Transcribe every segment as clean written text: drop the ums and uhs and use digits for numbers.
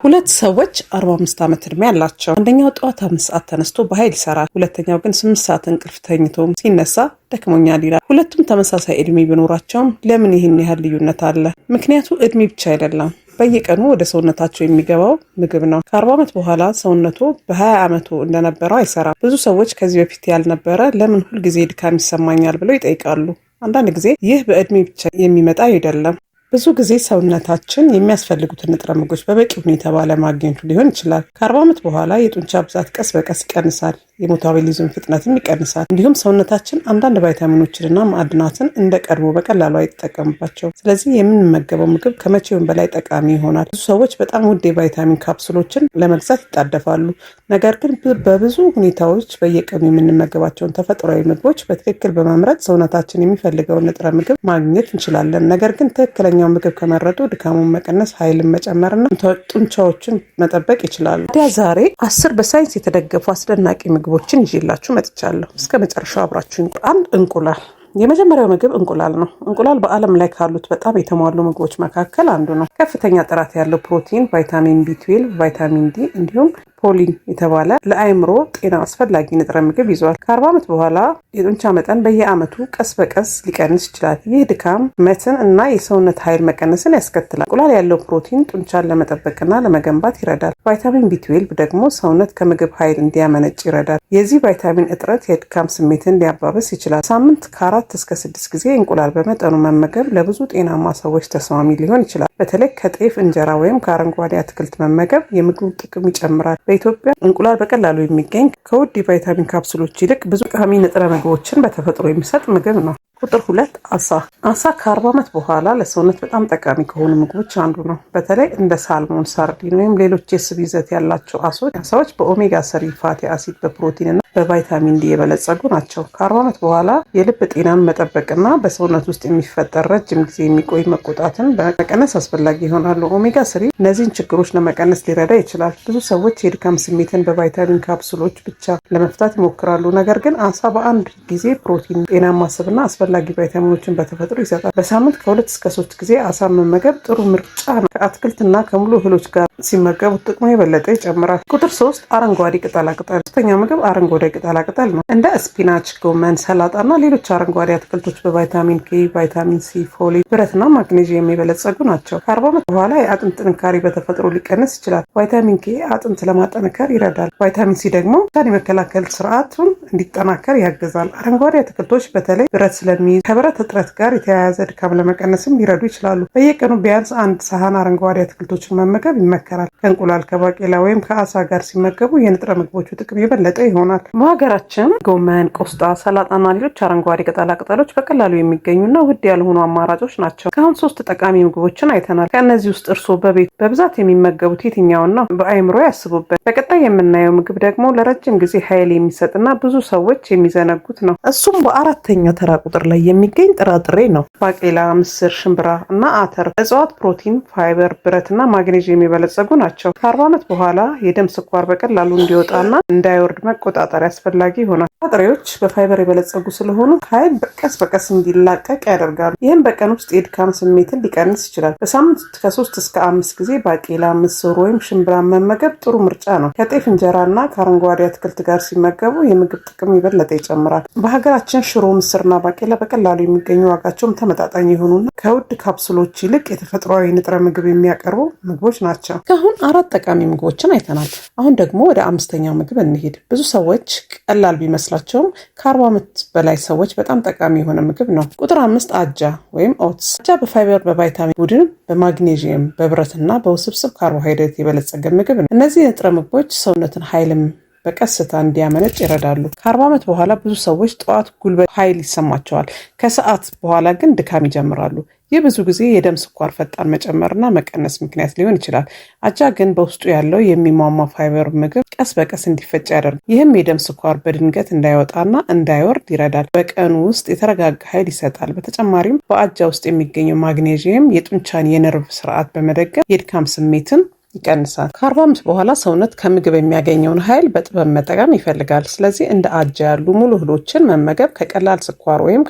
ሁለት ሰዎች 45 ዓመት ዕድሜ አላቸው። አንደኛው ጠዋት 5 ሰዓት ተነስቶ በኃይል ይሰራል። ሁለተኛው ግን 8 ሰዓት እንቅልፍ ተኝቶ ሲነሳ ደክሞኛል ይላል። ሁለቱም ተመሳሳይ ዕድሜ ቢኖራቸውም ለምን ይህን ያህል ልዩነት አለ? ምክንያቱ ዕድሜ ብቻ አይደለም። በየቀኑ ወደ ሰውነታቸው የሚገባው ምግብ ነው። ከ40 ዓመት በኋላ ሰውነቱ በ20 ዓመቱ እንደነበረው አይሰራም። ብዙ ሰዎች ከዚህ በፊት ያልነበረ ለምን ሁልጊዜ ድካም ይሰማኛል ብለው ይጠይቃሉ። አንዳንድ ጊዜ ይህ በዕድሜ ብቻ የሚመጣ አይደለም። ብዙ ጊዜ ሰውነታችን የሚያስፈልጉትን ንጥረ ምግቦች በበቂ ሁኔታ ባለማግኘቱ ሊሆን ይችላል። ከ40 ዓመት በኋላ የጡንቻ ብዛት ቀስ በቀስ ይቀንሳል፣ የሜታቦሊዝም ፍጥነትም ይቀንሳል። እንዲሁም ሰውነታችን አንዳንድ ቫይታሚኖችንና ማዕድናትን እንደ ቀድሞ በቀላሉ አይጠቀምባቸውም። ስለዚህ የምንመገበው ምግብ ከመቼውም በላይ ጠቃሚ ይሆናል። ብዙ ሰዎች በጣም ውድ የቫይታሚን ካፕሱሎችን ለመግዛት ይጣደፋሉ። ነገር ግን በብዙ ሁኔታዎች በየቀኑ የምንመገባቸውን ተፈጥሯዊ ምግቦች በትክክል በመምረጥ ሰውነታችን የሚፈልገውን ንጥረ ምግብ ማግኘት እንችላለን። ነገር ግን ትክክለኛው ምግብ ከመረጡ ድካሙን መቀነስ፣ ኃይልን መጨመርና ጡንቻዎችን መጠበቅ ይችላሉ። ታዲያ ዛሬ 10 በሳይንስ የተደገፉ አስደናቂ ምግቦችን ይዤላችሁ መጥቻለሁ። እስከ መጨረሻው አብራችሁኝ። አንድ፣ እንቁላል። የመጀመሪያው ምግብ እንቁላል ነው። እንቁላል በዓለም ላይ ካሉት በጣም የተሟሉ ምግቦች መካከል አንዱ ነው። ከፍተኛ ጥራት ያለው ፕሮቲን፣ ቫይታሚን ቢ12፣ ቫይታሚን ዲ እንዲሁም choline የተባለ ለአእምሮ ጤና አስፈላጊ ንጥረ ምግብ ይዟል። ከ40 ዓመት በኋላ የጡንቻ መጠን በየዓመቱ ቀስ በቀስ ሊቀንስ ይችላል። ይህ ድካም፣ መትን እና የሰውነት ኃይል መቀነስን ያስከትላል። እንቁላል ያለው ፕሮቲን ጡንቻን ለመጠበቅና ለመገንባት ይረዳል። ቫይታሚን ቢ12 ደግሞ ሰውነት ከምግብ ኃይል እንዲያመነጭ ይረዳል። የዚህ ቫይታሚን እጥረት የድካም ስሜትን ሊያባብስ ይችላል። ሳምንት ከ4 እስከ 6 ጊዜ እንቁላል በመጠኑ መመገብ ለብዙ ጤናማ ሰዎች ተስማሚ ሊሆን ይችላል። በተለይ ከጤፍ እንጀራ ወይም ከአረንጓዴ አትክልት መመገብ የምግቡን ጥቅም ይጨምራል። በኢትዮጵያ እንቁላል በቀላሉ የሚገኝ፣ ከውድ የቫይታሚን ካፕሱሎች ይልቅ ብዙ ጠቃሚ ንጥረ ምግቦችን በተፈጥሮ የሚሰጥ ምግብ ነው። ቁጥር 2፣ አሳ። አሳ ከ40 ዓመት በኋላ ለሰውነት በጣም ጠቃሚ ከሆኑ ምግቦች አንዱ ነው። በተለይ እንደ salmon፣ ሳርዲን ወይም ሌሎች የስብ ይዘት ያላቸው አሳዎች በ omega 3 fatty acid፣ በፕሮቲን እና በቫይታሚን ዲ የበለጸጉ ናቸው። ከ40 ዓመት በኋላ የልብ ጤናን መጠበቅና በሰውነት ውስጥ የሚፈጠር ረጅም ጊዜ የሚቆይ መቆጣትን መቀነስ አስፈላጊ ይሆናሉ። omega 3 እነዚህን ችግሮች ለመቀነስ ሊረዳ ይችላል። ብዙ ሰዎች የድካም ስሜትን በቫይታሚን ካፕሱሎች ብቻ ለመፍታት ይሞክራሉ። ነገር ግን አሳ በአንድ ጊዜ ፕሮቲን፣ ጤናማ ስብና አስፈላጊ ቫይታሚኖችን በተፈጥሮ ይሰጣል። በሳምንት ከ2 እስከ 3 ጊዜ አሳ መመገብ ጥሩ ምርጫ ነው። ከአትክልትና ከሙሉ እህሎች ጋር ሲመገቡት ጥቅሙ የበለጠ ይጨምራል። ቁጥር 3፣ አረንጓዴ ቅጠላቅጠል። ሶስተኛው ምግብ አረንጓዴ ቅጠላቅጠል ነው። እንደ spinach፣ ጎመን፣ ሰላጣ እና ሌሎች አረንጓዴ አትክልቶች በቫይታሚን ኬ፣ ቫይታሚን ሲ፣ folate፣ ብረትና ማግኔዥየም የበለጸጉ ናቸው። ከ40 ዓመት በኋላ የአጥንት ጥንካሬ በተፈጥሮ ሊቀንስ ይችላል። ቫይታሚን ኬ አጥንት ለማጠንከር ይረዳል። ቫይታሚን ሲ ደግሞ የመከላከል ስርዓቱን እንዲጠናከር ያግዛል። አረንጓዴ አትክልቶች በተለይ ብረት ስለሚይዙ ከብረት እጥረት ጋር የተያያዘ ድካም ለመቀነስም ሊረዱ ይችላሉ። በየቀኑ ቢያንስ አንድ ሰሃን አረንጓዴ አትክልቶችን መመገብ ይመከራል። ከእንቁላል፣ ከባቄላ ወይም ከአሳ ጋር ሲመገቡ የንጥረ ምግቦቹ ጥቅም የበለጠ ይሆናል። በሀገራችን ጎመን፣ ቆስጣ፣ ሰላጣና ሌሎች አረንጓዴ ቅጠላ ቅጠሎች በቀላሉ የሚገኙና ውድ ያልሆኑ አማራጮች ናቸው። እስካሁን ሶስት ጠቃሚ ምግቦችን አይተናል። ከእነዚህ ውስጥ እርስዎ በቤት በብዛት የሚመገቡት የትኛውን ነው? በአይምሮ ያስቡበት። በቀጣይ የምናየው ምግብ ደግሞ ለረጅም ጊዜ ኃይል የሚሰጥና ብዙ ሰዎች የሚዘነጉት ነው። እሱም በአራተኛ ተራ ቁጥር ላይ የሚገኝ ጥራጥሬ ነው። ባቄላ፣ ምስር፣ ሽምብራ እና አተር እጽዋት ፕሮቲን፣ ፋይበር፣ ብረት እና ማግኔዥየም የበለጸጉ ናቸው። ከ40 ዓመት በኋላ የደም ስኳር በቀላሉ እንዲወጣና እንዳይወርድ መቆጣጠር አስፈላጊ ይሆናል። ጥራጥሬዎች በፋይበር የበለጸጉ ስለሆኑ ኃይል ቀስ በቀስ እንዲላቀቅ ያደርጋሉ። ይህም በቀን ውስጥ የድካም ስሜትን ሊቀንስ ይችላል። በሳምንት ከ3 እስከ 5 ጊዜ ባቄላ፣ ምስር ወይም ሽምብራ መመገብ ጥሩ ምርጫ ነው። ከጤፍ እንጀራ እና ከአረንጓዴ አትክልት ጋር ሲመገቡ የምግብ ጥቅም የበለጠ ይጨምራል። በሀገራችን ሽሮ፣ ምስርና ባቄላ በቀላሉ የሚገኙ፣ ዋጋቸውም ተመጣጣኝ የሆኑና ከውድ ካፕሱሎች ይልቅ የተፈጥሯዊ ንጥረ ምግብ የሚያቀርቡ ምግቦች ናቸው። እስካሁን አራት ጠቃሚ ምግቦችን አይተናል። አሁን ደግሞ ወደ አምስተኛው ምግብ እንሂድ። ብዙ ሰዎች ቀላል ቢመስላቸውም ከ40 ዓመት በላይ ሰዎች በጣም ጠቃሚ የሆነ ምግብ ነው። ቁጥር 5፣ አጃ ወይም oats። አጃ በፋይበር፣ በቫይታሚን ቡድን፣ በማግኔዥየም፣ በብረትና በውስብስብ ካርቦሃይድሬት የበለጸገ ምግብ ነው። እነዚህ ንጥረ ምግቦች ሰውነትን ኃይልም በቀስታ እንዲያመነጭ ይረዳሉ። ከ40 ዓመት በኋላ ብዙ ሰዎች ጠዋት ጉልበት ኃይል ይሰማቸዋል። ከሰዓት በኋላ ግን ድካም ይጀምራሉ። ይህ ብዙ ጊዜ የደም ስኳር ፈጣን መጨመርና መቀነስ ምክንያት ሊሆን ይችላል። አጃ ግን በውስጡ ያለው የሚሟሟ ፋይበር ምግብ ቀስ በቀስ እንዲፈጭ ያደርጋል። ይህም የደም ስኳር በድንገት እንዳይወጣና እንዳይወርድ ይረዳል። በቀኑ ውስጥ የተረጋጋ ኃይል ይሰጣል። በተጨማሪም በአጃ ውስጥ የሚገኘው ማግኔዥየም የጡንቻን የነርቭ ስርዓት በመደገፍ የድካም ስሜትን ይቀንሳል። ከ40 ዓመት በኋላ ሰውነት ከምግብ የሚያገኘውን ኃይል በጥበብ መጠቀም ይፈልጋል። ስለዚህ እንደ አጃ ያሉ ሙሉ እህሎችን መመገብ ከቀላል ስኳር ወይም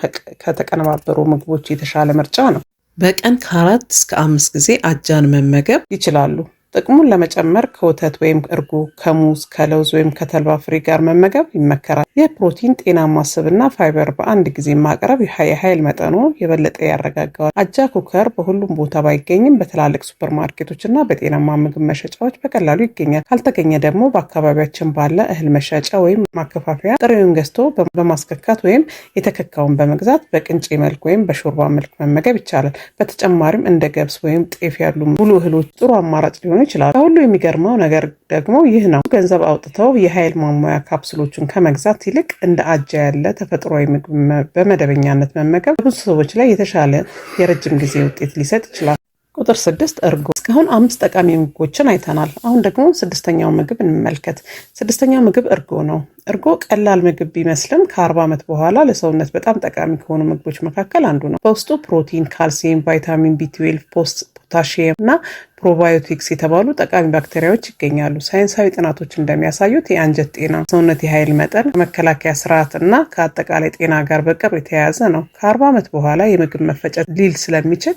ከተቀነባበሩ ምግቦች የተሻለ ምርጫ ነው። በቀን ከ4 እስከ 5 ጊዜ አጃን መመገብ ይችላሉ። ጥቅሙን ለመጨመር ከወተት ወይም እርጎ፣ ከሙዝ፣ ከለውዝ ወይም ከተልባ ፍሬ ጋር መመገብ ይመከራል። ይህ ፕሮቲን፣ ጤናማ ስብና ፋይበር በአንድ ጊዜ ማቅረብ የኃይል መጠኑ የበለጠ ያረጋጋዋል። አጃ ኩከር በሁሉም ቦታ ባይገኝም በትላልቅ ሱፐርማርኬቶች እና በጤናማ ምግብ መሸጫዎች በቀላሉ ይገኛል። ካልተገኘ ደግሞ በአካባቢያችን ባለ እህል መሸጫ ወይም ማከፋፈያ ጥሬውን ገዝቶ በማስከካት ወይም የተከካውን በመግዛት በቅንጬ መልክ ወይም በሾርባ መልክ መመገብ ይቻላል። በተጨማሪም እንደ ገብስ ወይም ጤፍ ያሉ ሙሉ እህሎች ጥሩ አማራጭ ሊሆኑ ይችላሉ። ከሁሉ የሚገርመው ነገር ደግሞ ይህ ነው። ገንዘብ አውጥተው የኃይል ማሟያ ካፕሱሎችን ከመግዛት ይልቅ እንደ አጃ ያለ ተፈጥሯዊ ምግብ በመደበኛነት መመገብ በብዙ ሰዎች ላይ የተሻለ የረጅም ጊዜ ውጤት ሊሰጥ ይችላል። ቁጥር 6፣ እርጎ። እስካሁን አምስት ጠቃሚ ምግቦችን አይተናል። አሁን ደግሞ ስድስተኛው ምግብ እንመልከት። ስድስተኛው ምግብ እርጎ ነው። እርጎ ቀላል ምግብ ቢመስልም ከ40 ዓመት በኋላ ለሰውነት በጣም ጠቃሚ ከሆኑ ምግቦች መካከል አንዱ ነው። በውስጡ ፕሮቲን፣ ካልሲየም፣ ቫይታሚን B12፣ ፖታሺየም እና probiotics የተባሉ ጠቃሚ ባክቴሪያዎች ይገኛሉ። ሳይንሳዊ ጥናቶች እንደሚያሳዩት የአንጀት ጤና፣ ሰውነት የኃይል መጠን፣ ከመከላከያ ስርዓት እና ከአጠቃላይ ጤና ጋር በቅርብ የተያያዘ ነው። ከ40 ዓመት በኋላ የምግብ መፈጨት ሊል ስለሚችል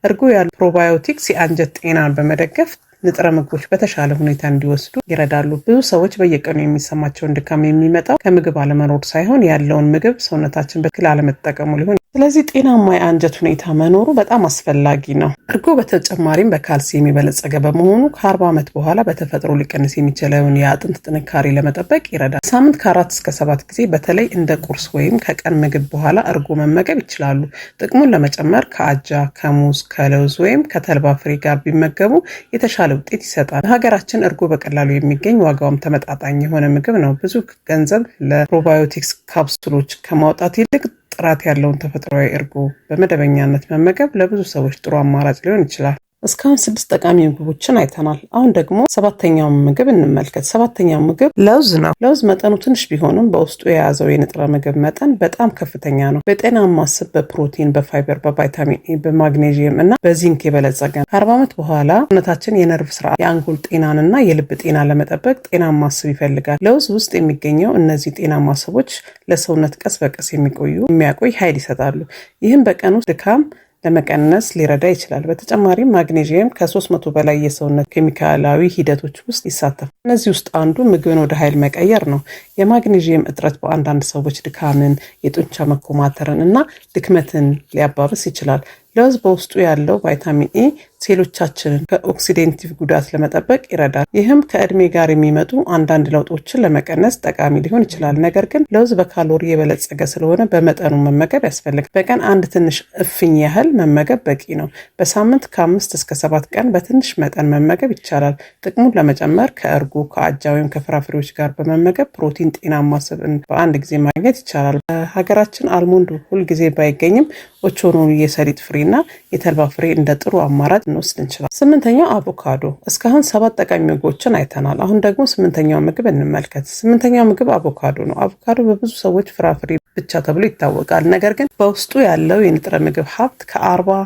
እርጎ ያሉ probiotics የአንጀት ጤናን በመደገፍ ንጥረ ምግቦች በተሻለ ሁኔታ እንዲወስዱ ይረዳሉ። ብዙ ሰዎች በየቀኑ የሚሰማቸውን ድካም የሚመጣው ከምግብ አለመኖር ሳይሆን ያለውን ምግብ ሰውነታችን በትክክል አለመጠቀሙ ሊሆን፣ ስለዚህ ጤናማ የአንጀት ሁኔታ መኖሩ በጣም አስፈላጊ ነው። እርጎ በተጨማሪም በካልሲየም የበለጸገ በመሆኑ ከ40 ዓመት በኋላ በተፈጥሮ ሊቀንስ የሚችለውን የአጥንት ጥንካሬ ለመጠበቅ ይረዳል። ሳምንት ከ4 እስከ 7 ጊዜ በተለይ እንደ ቁርስ ወይም ከቀን ምግብ በኋላ እርጎ መመገብ ይችላሉ። ጥቅሙን ለመጨመር ከአጃ፣ ከሙዝ፣ ከለውዝ ወይም ከተልባ ፍሬ ጋር ቢመገቡ የተሻለ ውጤት ይሰጣል። በሀገራችን እርጎ በቀላሉ የሚገኝ፣ ዋጋውም ተመጣጣኝ የሆነ ምግብ ነው። ብዙ ገንዘብ ለ probiotics ካፕሱሎች ከማውጣት ይልቅ ጥራት ያለውን ተፈጥሯዊ እርጎ በመደበኛነት መመገብ ለብዙ ሰዎች ጥሩ አማራጭ ሊሆን ይችላል። እስካሁን ስድስት ጠቃሚ ምግቦችን አይተናል። አሁን ደግሞ ሰባተኛውን ምግብ እንመልከት። ሰባተኛው ምግብ ለውዝ ነው። ለውዝ መጠኑ ትንሽ ቢሆንም በውስጡ የያዘው የንጥረ ምግብ መጠን በጣም ከፍተኛ ነው። በጤናማ ስብ፣ በፕሮቲን፣ በፋይበር፣ በቫይታሚን ኤ፣ በማግኔዥየም እና በዚንክ የበለጸገ ነው። ከ40 ዓመት በኋላ ሰውነታችን የነርቭ ስርዓት፣ የአንጎል ጤናንና የልብ ጤናን ለመጠበቅ ጤናማ ስብ ይፈልጋል። ለውዝ ውስጥ የሚገኘው እነዚህ ጤናማ ስቦች ለሰውነት ቀስ በቀስ የሚቆዩ የሚያቆይ ኃይል ይሰጣሉ። ይህም በቀን ውስጥ ድካም ለመቀነስ ሊረዳ ይችላል። በተጨማሪም ማግኔዥየም ከ300 በላይ የሰውነት ኬሚካላዊ ሂደቶች ውስጥ ይሳተፋል። እነዚህ ውስጥ አንዱ ምግብን ወደ ኃይል መቀየር ነው። የማግኔዥየም እጥረት በአንዳንድ ሰዎች ድካምን፣ የጡንቻ መኮማተርን እና ድክመትን ሊያባብስ ይችላል። ለውዝ በውስጡ ያለው ቫይታሚን ኢ ሴሎቻችንን ከ oxidative ጉዳት ለመጠበቅ ይረዳል። ይህም ከእድሜ ጋር የሚመጡ አንዳንድ ለውጦችን ለመቀነስ ጠቃሚ ሊሆን ይችላል። ነገር ግን ለውዝ በካሎሪ የበለጸገ ስለሆነ በመጠኑ መመገብ ያስፈልጋል። በቀን አንድ ትንሽ እፍኝ ያህል መመገብ በቂ ነው። በሳምንት ከ5 እስከ 7 ቀን በትንሽ መጠን መመገብ ይቻላል። ጥቅሙን ለመጨመር ከእርጎ፣ ከአጃ ወይም ከፍራፍሬዎች ጋር በመመገብ ፕሮቲን፣ ጤናማ ስብን በአንድ ጊዜ ማግኘት ይቻላል። በሀገራችን almond ሁልጊዜ ባይገኝም ኦቾሎኒ፣ የሰሊጥ ፍሬ እና የተልባ ፍሬ እንደ ጥሩ አማራጭ እንወስድ እንችላለን። ስምንተኛው አቮካዶ። እስካሁን ሰባት ጠቃሚ ምግቦችን አይተናል። አሁን ደግሞ ስምንተኛው ምግብ እንመልከት። ስምንተኛው ምግብ አቮካዶ ነው። አቮካዶ በብዙ ሰዎች ፍራፍሬ ብቻ ተብሎ ይታወቃል። ነገር ግን በውስጡ ያለው የንጥረ ምግብ ሀብት ከ40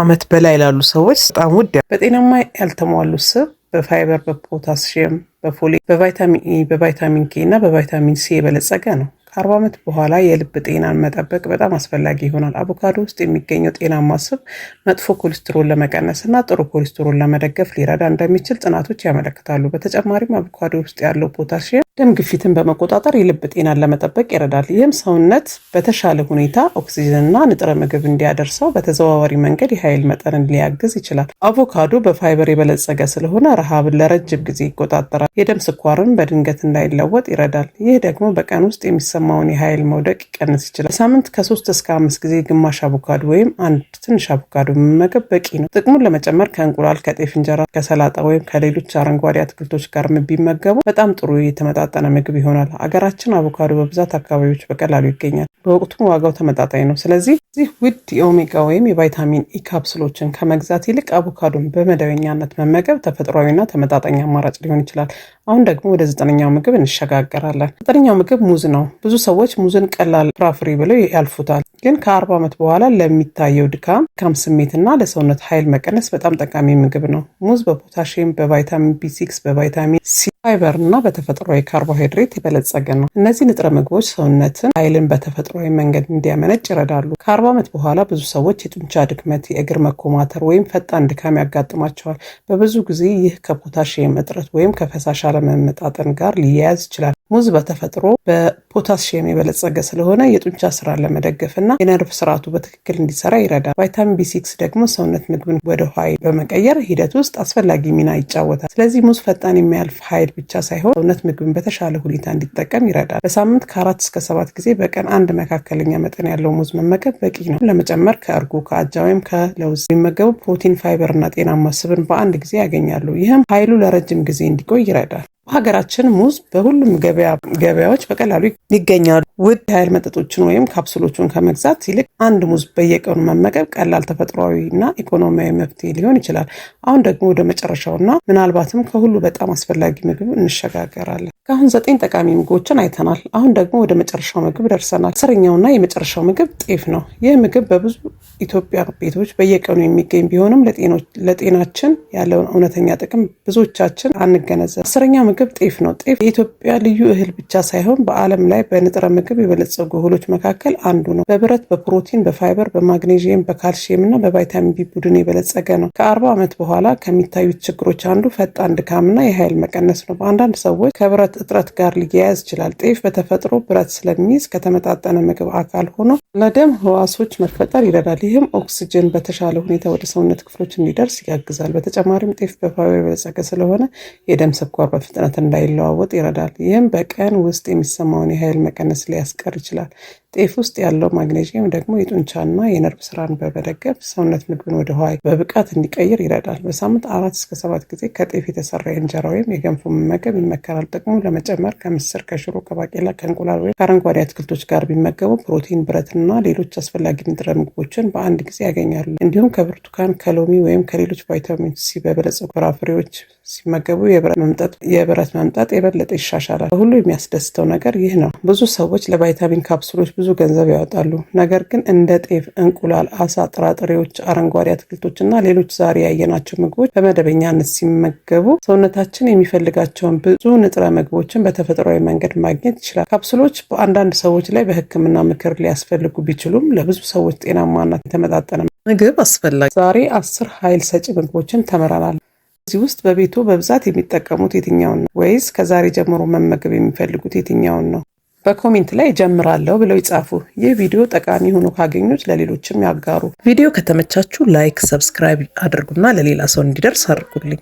ዓመት በላይ ላሉ ሰዎች በጣም ውድ፣ በጤናማ ያልተሟሉ ስብ፣ በፋይበር፣ በፖታሲየም፣ በ folate፣ በቫይታሚን ኢ፣ በቫይታሚን ኬ እና በቫይታሚን ሲ የበለጸገ ነው። ከ40 ዓመት በኋላ የልብ ጤናን መጠበቅ በጣም አስፈላጊ ይሆናል። አቮካዶ ውስጥ የሚገኘው ጤናማ ስብ መጥፎ ኮሌስትሮል ለመቀነስ እና ጥሩ ኮሌስትሮል ለመደገፍ ሊረዳ እንደሚችል ጥናቶች ያመለክታሉ። በተጨማሪም አቮካዶ ውስጥ ያለው ፖታሲየም ደም ግፊትን በመቆጣጠር የልብ ጤናን ለመጠበቅ ይረዳል። ይህም ሰውነት በተሻለ ሁኔታ ኦክሲጅንና ንጥረ ምግብ እንዲያደርሰው በተዘዋዋሪ መንገድ የኃይል መጠንን ሊያግዝ ይችላል። አቮካዶ በፋይበር የበለጸገ ስለሆነ ረሃብን ለረጅም ጊዜ ይቆጣጠራል። የደም ስኳርን በድንገት እንዳይለወጥ ይረዳል። ይህ ደግሞ በቀን ውስጥ የሚሰማውን የኃይል መውደቅ ይቀንስ ይችላል። በሳምንት ከ3 እስከ 5 ጊዜ ግማሽ አቮካዶ ወይም አንድ ትንሽ አቮካዶ መመገብ በቂ ነው። ጥቅሙን ለመጨመር ከእንቁላል፣ ከጤፍ እንጀራ፣ ከሰላጣ ወይም ከሌሎች አረንጓዴ አትክልቶች ጋር ቢመገቡ በጣም ጥሩ የተመጣጠነ ምግብ ይሆናል። አገራችን አቮካዶ በብዛት አካባቢዎች በቀላሉ ይገኛል። በወቅቱም ዋጋው ተመጣጣኝ ነው። ስለዚህ እዚህ ውድ የኦሜጋ ወይም የቫይታሚን ኢ ካፕሱሎችን ከመግዛት ይልቅ አቮካዶን በመደበኛነት መመገብ ተፈጥሯዊና ተመጣጣኝ አማራጭ ሊሆን ይችላል። አሁን ደግሞ ወደ 9ኛው ምግብ እንሸጋገራለን። 9ኛው ምግብ ሙዝ ነው። ብዙ ሰዎች ሙዝን ቀላል ፍራፍሬ ብለው ያልፉታል። ግን ከ40 ዓመት በኋላ ለሚታየው ድካም ስሜትና ለሰውነት ኃይል መቀነስ በጣም ጠቃሚ ምግብ ነው። ሙዝ በፖታሽየም፣ በቫይታሚን B6፣ በቫይታሚን C፣ ፋይበር እና በተፈጥሯዊ ካርቦሃይድሬት የበለጸገ ነው። እነዚህ ንጥረ ምግቦች ሰውነትን ኃይልን በተፈጥሯዊ መንገድ እንዲያመነጭ ይረዳሉ። ከ40 ዓመት በኋላ ብዙ ሰዎች የጡንቻ ድክመት፣ የእግር መኮማተር ወይም ፈጣን ድካም ያጋጥማቸዋል። በብዙ ጊዜ ይህ ከፖታሽየም እጥረት ወይም ከፈሳሽ አለመመጣጠን ጋር ሊያያዝ ይችላል። ሙዝ በተፈጥሮ በፖታሽየም የበለጸገ ስለሆነ የጡንቻ ስራን ለመደገፍ እና የነርቭ ስርዓቱ በትክክል እንዲሰራ ይረዳል። ቫይታሚን B6 ደግሞ ሰውነት ምግብን ወደ ኃይል በመቀየር ሂደት ውስጥ አስፈላጊ ሚና ይጫወታል። ስለዚህ ሙዝ ፈጣን የሚያልፍ ኃይል ብቻ ሳይሆን ሰውነት ምግብን በተሻለ ሁኔታ እንዲጠቀም ይረዳል። በሳምንት ከ4 እስከ 7 ጊዜ በቀን አንድ መካከለኛ መጠን ያለው ሙዝ መመገብ በቂ ነው። ለመጨመር ከእርጎ፣ ከአጃ ወይም ከለውዝ የሚመገቡ ፕሮቲን፣ ፋይበር እና ጤናማ ስብን በአንድ ጊዜ ያገኛሉ። ይህም ኃይሉ ለረጅም ጊዜ እንዲቆይ ይረዳል። በሀገራችን ሙዝ በሁሉም ገበያዎች በቀላሉ ይገኛሉ። ውድ የኃይል መጠጦችን ወይም ካፕሱሎችን ከመግዛት ይልቅ አንድ ሙዝ በየቀኑ መመገብ ቀላል፣ ተፈጥሯዊ እና ኢኮኖሚያዊ መፍትሄ ሊሆን ይችላል። አሁን ደግሞ ወደ መጨረሻውና ምናልባትም ከሁሉ በጣም አስፈላጊ ምግብ እንሸጋገራለን። ከአሁን ዘጠኝ ጠቃሚ ምግቦችን አይተናል። አሁን ደግሞ ወደ መጨረሻው ምግብ ደርሰናል። 10ኛውና የመጨረሻው ምግብ ጤፍ ነው። ይህ ምግብ በብዙ ኢትዮጵያ ቤቶች በየቀኑ የሚገኝ ቢሆንም ለጤናችን ያለውን እውነተኛ ጥቅም ብዙዎቻችን አንገነዘብም። 10ኛው ምግብ ጤፍ ነው። ጤፍ የኢትዮጵያ ልዩ እህል ብቻ ሳይሆን በዓለም ላይ በንጥረ ምግብ የበለጸጉ እህሎች መካከል አንዱ ነው። በብረት፣ በፕሮቲን፣ በፋይበር፣ በማግኔዥየም፣ በካልሽየም እና በቫይታሚን ቢ ቡድን የበለጸገ ነው። ከ40 ዓመት በኋላ ከሚታዩት ችግሮች አንዱ ፈጣን ድካምና የኃይል መቀነስ ነው። በአንዳንድ ሰዎች ከብረት እጥረት ጋር ሊያያዝ ይችላል። ጤፍ በተፈጥሮ ብረት ስለሚይዝ ከተመጣጠነ ምግብ አካል ሆኖ ለደም ህዋሶች መፈጠር ይረዳል። ይህም ኦክስጅን በተሻለ ሁኔታ ወደ ሰውነት ክፍሎች እንዲደርስ ያግዛል። በተጨማሪም ጤፍ በፋይበር የበለጸገ ስለሆነ የደም ስኳር በፍጥነት እንዳይለዋወጥ ይረዳል። ይህም በቀን ውስጥ የሚሰማውን የኃይል መቀነስ ሊያስቀር ይችላል። ጤፍ ውስጥ ያለው ማግኔዥየም ደግሞ የጡንቻና የነርቭ ስራን በመደገፍ ሰውነት ምግብን ወደ ኃይል በብቃት እንዲቀይር ይረዳል። በሳምንት 4 እስከ 7 ጊዜ ከጤፍ የተሰራ የእንጀራ ወይም የገንፎ መመገብ ይመከራል። ጥቅሙ ለመጨመር ከምስር፣ ከሽሮ፣ ከባቄላ፣ ከእንቁላል ወይም ከአረንጓዴ አትክልቶች ጋር ቢመገቡ ፕሮቲን፣ ብረትና ሌሎች አስፈላጊ ንጥረ ምግቦችን በአንድ ጊዜ ያገኛሉ። እንዲሁም ከብርቱካን፣ ከሎሚ ወይም ከሌሎች ቫይታሚን ሲ በበለጸጉ ፍራፍሬዎች ሲመገቡ የብረት መምጠጥ የበለጠ ይሻሻላል። ከሁሉ የሚያስደስተው ነገር ይህ ነው። ብዙ ሰዎች ለቫይታሚን ካፕሱሎች ብዙ ገንዘብ ያወጣሉ። ነገር ግን እንደ ጤፍ፣ እንቁላል፣ አሳ፣ ጥራጥሬዎች፣ አረንጓዴ አትክልቶች እና ሌሎች ዛሬ ያየናቸው ምግቦች በመደበኛነት ሲመገቡ ሰውነታችን የሚፈልጋቸውን ብዙ ንጥረ ምግቦችን በተፈጥሯዊ መንገድ ማግኘት ይችላል። ካፕሱሎች በአንዳንድ ሰዎች ላይ በሕክምና ምክር ሊያስፈልጉ ቢችሉም ለብዙ ሰዎች ጤናማና የተመጣጠነ ምግብ አስፈላጊ። ዛሬ 10 ኃይል ሰጪ ምግቦችን ተምረናል። እዚህ ውስጥ በቤቱ በብዛት የሚጠቀሙት የትኛውን ነው? ወይስ ከዛሬ ጀምሮ መመገብ የሚፈልጉት የትኛውን ነው? በ comment ላይ እጀምራለሁ ብለው ይጻፉ። ይህ ቪዲዮ ጠቃሚ ሆኖ ካገኙት ለሌሎችም ያጋሩ። ቪዲዮ ከተመቻችሁ like፣ subscribe አድርጉና ለሌላ ሰው እንዲደርስ አድርጉልኝ።